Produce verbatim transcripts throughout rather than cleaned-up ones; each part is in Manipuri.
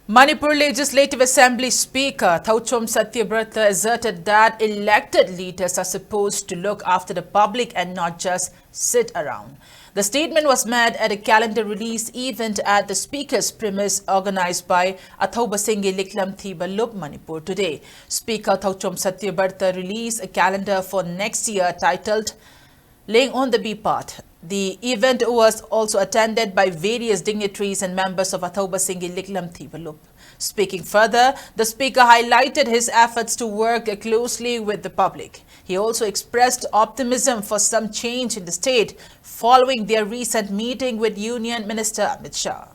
Manipur Legislative Assembly Speaker Thouchom Satyabrata asserted that elected leaders are supposed to look after the public and not just sit around. The statement was made at a calendar release event at the Speaker's premise organized by Athouba Singye Liklam Thiba Lup Manipur today. Speaker Thouchom Satyabrata released a calendar for next year titled Leng on the Bi Path. The event was also attended by various dignitaries and members of Athouba Singye Liklam Thiba Lup. Speaking further, the speaker highlighted his efforts to work closely with the public. He also expressed optimism for some change in the state following their recent meeting with Union Minister Amit Shah.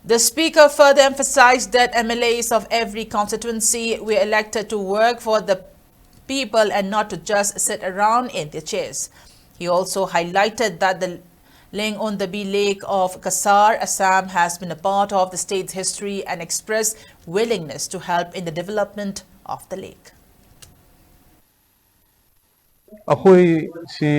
The speaker further emphasized that M L As of every constituency were elected to work for the people and not to just sit around in their chairs. He also highlighted that the Leng on the Bi Lake of Kasar, Assam, has been a part of the state's history and expressed willingness to help in the development of the lake. ꯑꯩꯈꯣꯏ ꯁꯤ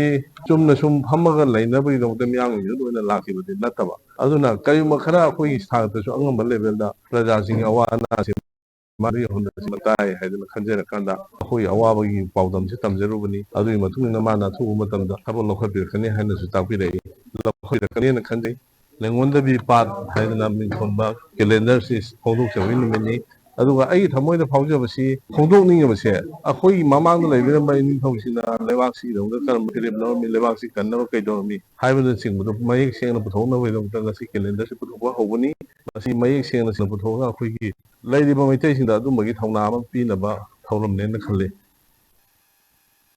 ꯆꯨꯝꯅ ꯁꯨꯝ ꯐꯝꯃꯒ ꯂꯩꯅꯕꯒꯤꯗꯃꯛꯇ ꯃꯤꯌꯥꯝꯒꯤ ꯃꯤꯍꯨꯠ ꯑꯣꯏꯅ ꯂꯥꯛꯈꯤꯕꯗꯤ ꯅꯠꯇꯕ꯫ ꯑꯗꯨꯅ ꯀꯔꯤꯒꯨꯝꯕ ꯈꯔ ꯑꯩꯈꯣꯏꯒꯤ ꯁꯥꯏꯠꯇꯁꯨ ꯑꯉꯝꯕ ꯂꯦꯚꯦꯜꯗ ꯄ꯭ꯔꯖꯥꯁꯤꯡꯒꯤ ꯑꯋꯥ ꯑꯅꯥꯁꯤ ꯃꯥꯗꯤ ꯍꯨꯟꯗꯣꯛꯁꯤꯟꯕ ꯇꯥꯏ ꯍꯥꯏꯗꯅ ꯈꯟꯖꯔꯀꯥꯟꯗ ꯑꯩꯈꯣꯏ ꯑꯋꯥꯕꯒꯤ ꯄꯥꯎꯗꯝꯁꯦ ꯇꯝꯖꯔꯨꯕꯅꯤ꯫ ꯑꯗꯨꯒꯤ ꯃꯇꯨꯡ ꯏꯟꯅ ꯃꯥꯅ ꯑꯊꯨꯕ ꯃꯇꯝꯗ ꯊꯕꯛ ꯂꯧꯈꯠꯄꯤꯔꯛꯀꯅꯤ ꯍꯥꯏꯅꯁꯨ ꯇꯥꯛꯄꯤꯔꯛꯏ꯫ ꯂꯧꯈꯠꯄꯤꯔꯛꯀꯅꯤꯅ ꯈꯟꯖꯩ꯫ ꯂꯦꯡꯉꯣꯟꯗꯕꯤ ꯄꯥꯠ ꯍꯥꯏꯗꯅ ꯃꯤꯡꯊꯣꯟꯕ ꯀꯦꯂꯦꯟꯗꯔꯁꯤ ꯐꯣꯡꯗꯣꯛꯆꯕꯒꯤ ꯅꯨꯃꯤꯠꯅꯤ꯫ ꯑꯗꯨꯒ ꯑꯩꯒꯤ ꯊꯃꯣꯏꯗ ꯐꯥꯎꯖꯕꯁꯤ ꯐꯣꯡꯗꯣꯛꯅꯤꯡꯉꯕꯁꯦ ꯑꯩꯈꯣꯏꯒꯤ ꯃꯃꯥꯡꯗ ꯂꯩꯕꯤꯔꯝꯕ ꯏꯅꯤꯡꯊꯧꯁꯤꯡꯅ ꯂꯩꯕꯥꯛꯁꯤꯒꯤꯗꯃꯛꯇ ꯀꯔꯝꯕ ꯐꯤꯔꯦꯞ ꯂꯧꯔꯝꯃꯤ, ꯂꯩꯕꯥꯛꯁꯤ ꯀꯟꯅꯕ ꯀꯩꯗꯧꯔꯝꯃꯤ ꯍꯥꯏꯕꯅꯆꯤꯡꯕꯗꯨ ꯃꯌꯦꯛ ꯁꯦꯡꯅ ꯄꯨꯊꯣꯛꯅꯕꯒꯤꯗꯃꯛꯇ ꯉꯁꯤ ꯀꯦꯂꯦꯟꯗꯔꯁꯤ ꯄꯨꯊꯣꯛꯄ ꯍꯧꯕꯅꯤ꯫ ꯃꯁꯤ ꯃꯌꯦꯛ ꯁꯦꯡꯅ ꯁꯦꯡꯅ ꯄꯨꯊꯣꯛꯑꯒ ꯑꯩꯈꯣꯏꯒꯤ ꯂꯩꯔꯤꯕ ꯃꯩꯇꯩꯁꯤꯡꯗ ꯑꯗꯨꯝꯕꯒꯤ ꯊꯧꯅꯥ ꯑꯃ ꯄꯤꯅꯕ ꯊꯧꯔꯝꯅꯦꯅ ꯈꯜꯂꯤ꯫